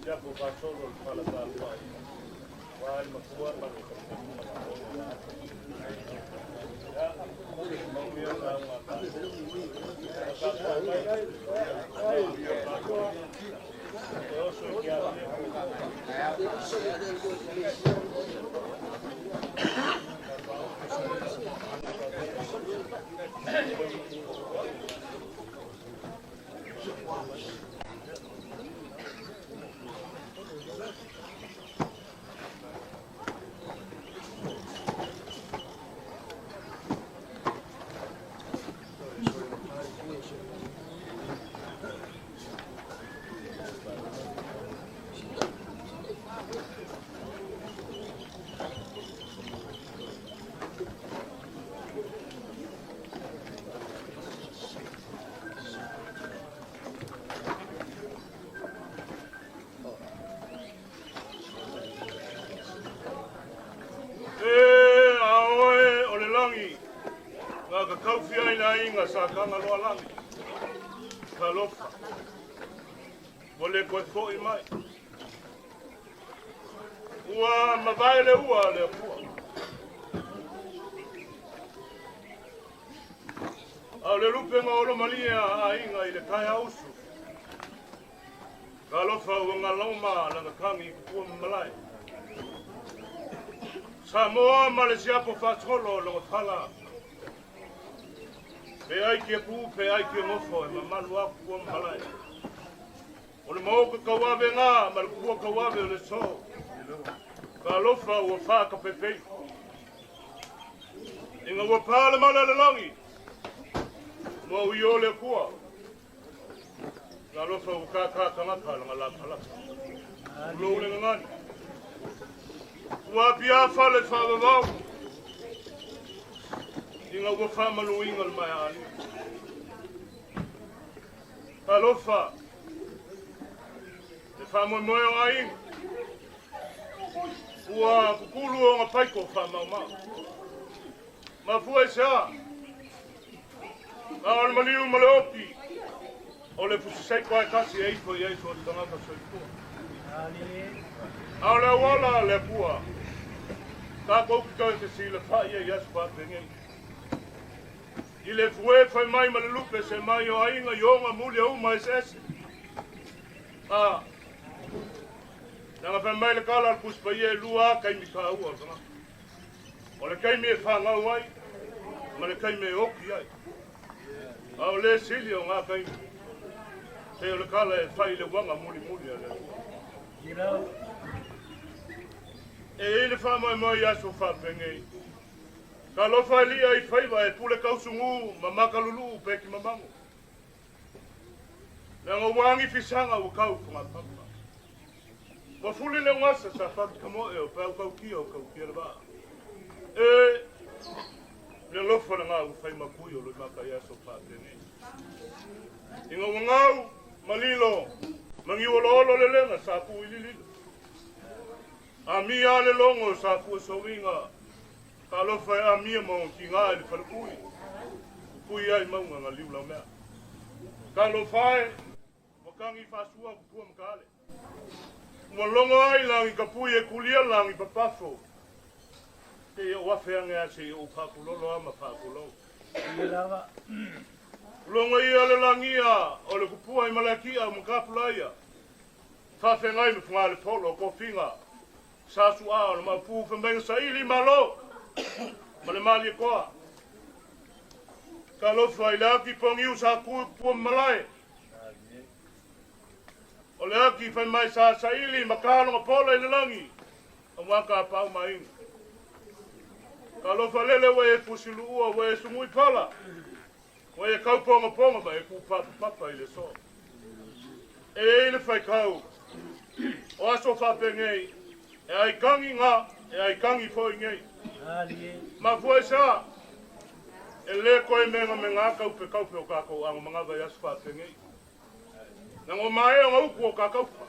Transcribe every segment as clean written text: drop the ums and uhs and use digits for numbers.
Siapo faasolo le fala tapuai aua le matua ma le faafetuga ma Ia, manuia lauga a tatou. Tapuai mai, manuia tatou. E oso i ke ave. E a oe o le lagi, na ka kaufi ai le aiga sa Tagaloalagi. Talofa, ua le koe fo'i mai. Ua mavae le ua a le Atua. A o le lupe ma olomalie a aiga i le taeao usu. Talofa ua galoma lana tagi i kupua ma malae. Samoa ma le siapo faasolo o lona fala. Pe ai kia pu, pe ai kia ngofo e mamalu a kupua ma malae. O le maoka kauave ngā ma le kupua kauave o le so. Talofa ua whaakapepei. Inga ua pā le mala le lagi. Mua ui o le akua. Talofa ua kākā tangata langa lapalapa. Ulou le ngangani. Ua apia fale whaavavau. Inga ua whaamaluinga le mai ali. Talofa. Le whaamoemoe o aiga. Ua kukulu o ngā paiko whaamaumau. Mafua i se a. A o le maliu ma le oki. O le fusiseiko ai kasi e ifo i ai so tangata soifua. A o le auala le Atua. Tākou ki tau te sila whai e i aso whāpengei. I le fue whai mai ma le lupe se mai o ainga i onga muli a uma ese ese. A, nanga whai mai le kala al puspa i e lua a kaimi ka ua o tangata. O le kaimi e whangau ai, ma le kaimi e oki ai. A o le sili o ngā kaimi, te o le kala e whai le wanga muli muli a le Atua. E i le wha mai aso whapengei. Ka lofa e lia i whaiva e pule kausungu ma makalulu pe ki mamango. Leaga ua agi fisaga ua kau i fogapapa. Ua fuli le ugasa sa fatu ka moe o pau kaukia o kaukia le vaa. E le alofa le gau fai makui o loi maka i aso faapenei. Inga ua gau, malilo, mangi oloolo le lega sa pu i lililo. A mia le logo sa fua sovinga, ka alofa e amia mo ki ngā i le falekui. Pui ai maunga ngā liu lau mea. Ka alofa e, wakangi whasua kupua makale. Ua logo ai langi ka pui e kulia langi papafo. Te i o afe ange a se i o whaakulolo a ma whaakulou. Longo ia le langia o le kupua i malakia o makapula ia. Whawhengai me whangā le polo ko finga. Sa su a o le maupu whamainga sa ili malo. Ma le mali koa. Ka lofa i le aki pongi u sa kui kupua malae. O le aki whai mai sa sa ili ma kalonga pola i le langi. A waka pau mainga. Ka lofa lele ua e fusilu ua ua e sungui pala. Ua e kauponga ponga ma e kūpapa papa i le so. E i le whaikau. O aso whapengei. E ai kangi ngā, e ai kangi foi ngei. Mafua i sa. E le koe menga me ngā kaupe kaupe o kākou anga mangawa i aso whapengei. Na ngō mae o ngā uku o kā kaupa.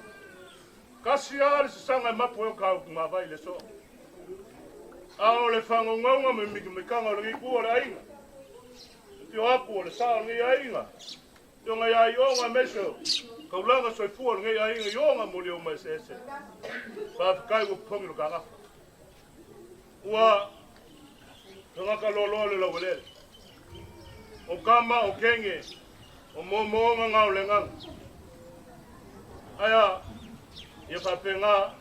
Kasi a le sasanga e mapo e o kā uku ngā vai le so. A o le whangaungaunga me mikamikanga o le ngi ku o le ainga. Te o aku o le sa o le ngi ainga. Te o ngai ai o ngā meso. Taulaga soifua o lenei aiga i ona moliauma eseese. Faafetai ua popogi lo ta gafa. Ua tagata loaloa le laueleele. O kama, o kenge, o moomooga na o le agaga. Ae a, ia faapena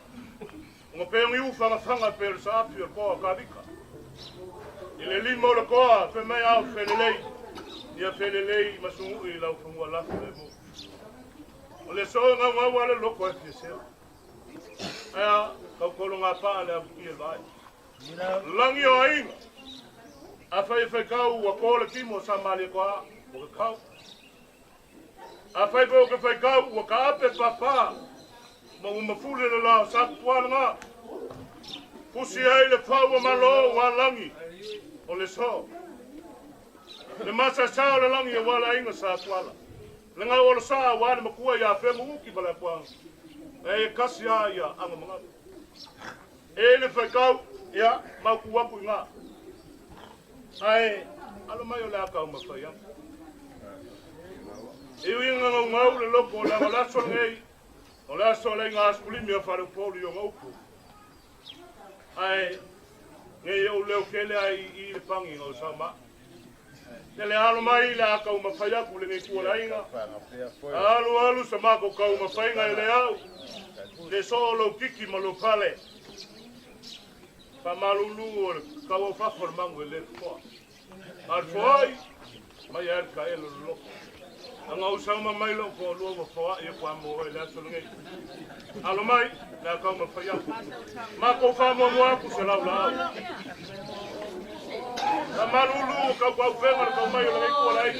ona pei o ni ufagafaga pei o le saafi o le toa o Tavita. I le lima o le toa, fai mai ao felelei, ia felelei ma sunu'i i lau fanua lafo le mu. O le aso e gaugau a le loto e fia seu. Ae a, tautolo gapaa le avutia i le vaai. Lagi o aiga, afai e faitau ua to le timo o sa Malietoa, ua kakau. Afai foi ou te faitau ua taape papa ma ua mafuli le la o Satupuala Fusi ai le fau o Malo ua lagi o le so. Le masasa o le lagi aua le aiga Satuala. Le gau o le sa aua le matua ia Femu Uki ma le Apuaga. E e kasi a ia aga magalu. E le faitau, ia, mautu aku i ngā. Ae alo mai o le a taumafai atu. E ui ina gaugau le loko o le aso lenei, o le aso o le aiga asikulimi a Faleupolu i ona upu. Ae nei ou leo tele ai i le pagiga o Samoa. Tele alo mai le a taumafai atu lenei tua le aiga. Alu alu sa matou taumafaiga e le au. Le soo lou kiki ma lou fale. Faamalulu o le tau au fafo o le magu e le fofoa. A o le foai, mai ai le taelo le loko. Aga ou sauma mai lou toalua ua foai e kua mo oe le aso lenei. Alo mai, le a taumafai atu. Matou faamuamua atu se laulaau. Faamalulu o tautuaupega le tau mai o lenei tua le aiga.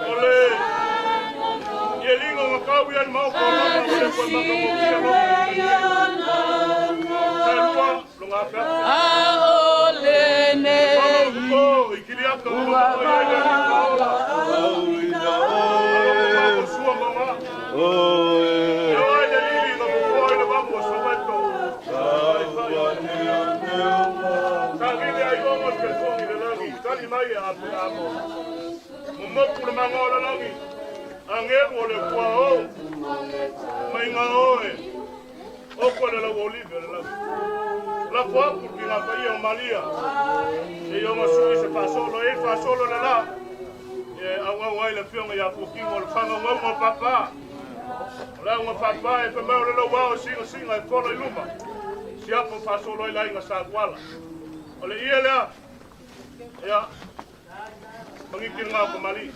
O le ieliga o kau ia le maofa o lona ua le koe matagofie lona le Sa lua longa afe afe. Le fana o toto i kiliaka o lona o ia ia ni paola. Alo ko sua mama. E o ai le lili na popoa i le vamu o Soweto. Sa vili ai ongo le telefoni le lagi. Tali mai e ape amo. Momoku le manga o le lagi. Agelu o le kua o. Mai ngā oe. O koe le lau olive o le lagi. Lafo aku ki ngā paia o Malia. E i onga sui se faasolo e faasolo le la. E au au ai le fionga ia fuakingo o le whangaungauga o papa. O le auga papa e whamau o le lau ao singa singa e folo i luma. Siapo faasolo ai la inga sa kuala. O le ia lea. Ia. Mangikil ngā ko Mali.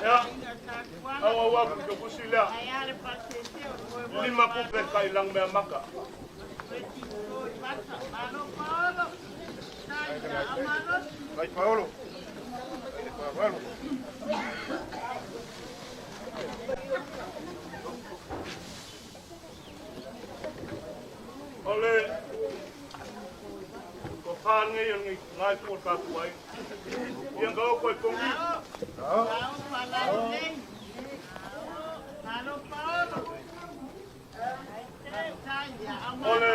Ia. Au au aku ke kusi lea. Lima kupe kai lang mea maka. Vai Paolo. Vai Paolo. O le ko whāngai o ngai ngai kua tāku ai. Ia ngau koe kongi. O le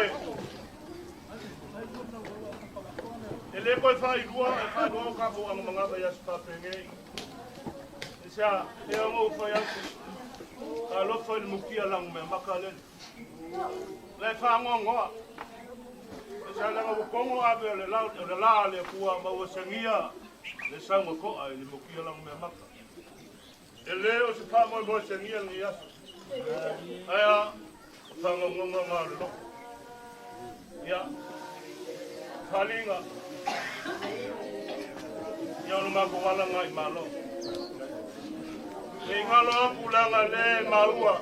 E le koe whairua, e whairua o kako ang mga kaya sa papenge. Isa, e ang o whai aku. Ka lofa i le mukia lang mea makalele. Le whaangoangoa. Isa langa ukongo ave o le lau, o le la le kua maua sengia. Le saunga koa i le mukia lang mea maka. E le o se wha moe moe sengia ngi aso. Aia, whangaungaunga ngā le loko. Ia, whalinga. Ia ono mako wala ngā i malo. Le ngalo aku langa le maua,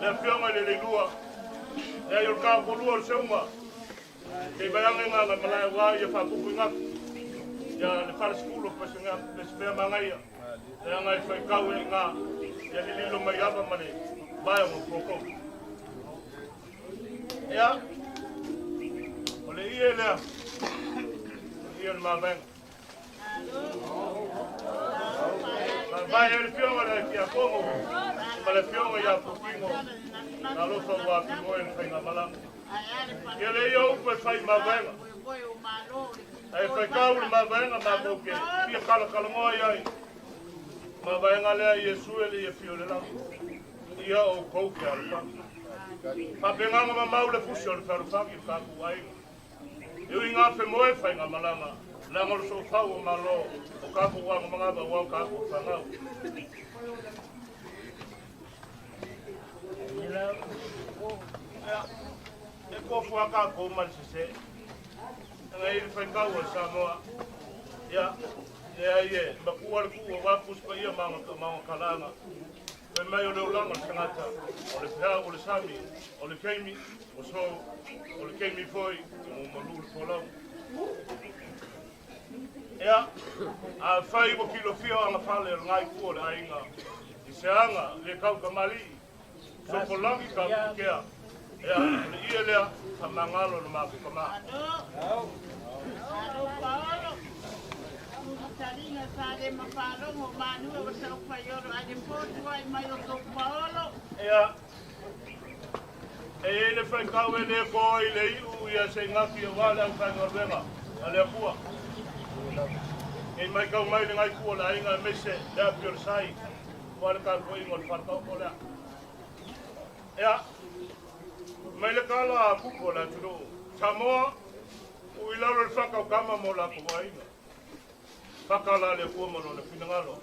le fionga le lelua. Le ai o le kā kolua o le seunga. Te vaianga ngā ngā malae wā ia whakuku i ngaku. Ia le whare skulu pesenga pesepea mangaia. Le anga i whai kau e ngā. Ia lililo mai ava ma le vae o ngā koukou. Ia, o le ie lea. O le ie o le mavaenga. Mavae e le fionga le kia kongo. Ma le fionga ia pukingo. Nā lofa ua ki moe le whainga malanga. Ia le ia upu e fai mavaega. Ae faitau le mavaega matou ke fia kalakalanoa i ai. Mavaega lea Iesu e le ia fio le lagi. Ia outou fealofani. Faapegaga mamau le fusi o le fealofani i le tatou aiga. E ui ngā femoe faiga malaga, leaga o le soofau o Malo o tatou aga manava ua o tatou fanau. E tofu a tatou ma le sese. Aga i le faitau o le Samoa. Ia, leai e, matua le tuu aua Tusi Paia ma ona talaaga. Fai mai o le olaga o le tagata, o le feau o le sami, o le taimi, o sou, o le taimi foi, ua malu le folauga. Ia, afai ua kilofia o agafale o lena itu o le aiga, i se aga le tautamalii, sofolagi ka kea, ia, o le ie lea, faamagalo le matou tama. Malo. Malo Paolo. Taliga sa le mafalogo manua o sau faiolo ai le potu ai mai o tou Paolo. Ia, e i ai le faitau e le ko ai le iu ia se i gafi aua le aufaigaluega a le Atua. Nei matau mai le gaitu o le aiga aemaise le api o le sai aua le tapuaiga o le faletaoto lea. Ia, mai le tala a kupu o le atunuu Samoa, tuu i lalo le faka o tama ma o latou aiga. Faka la le Atua ma lona finagalo.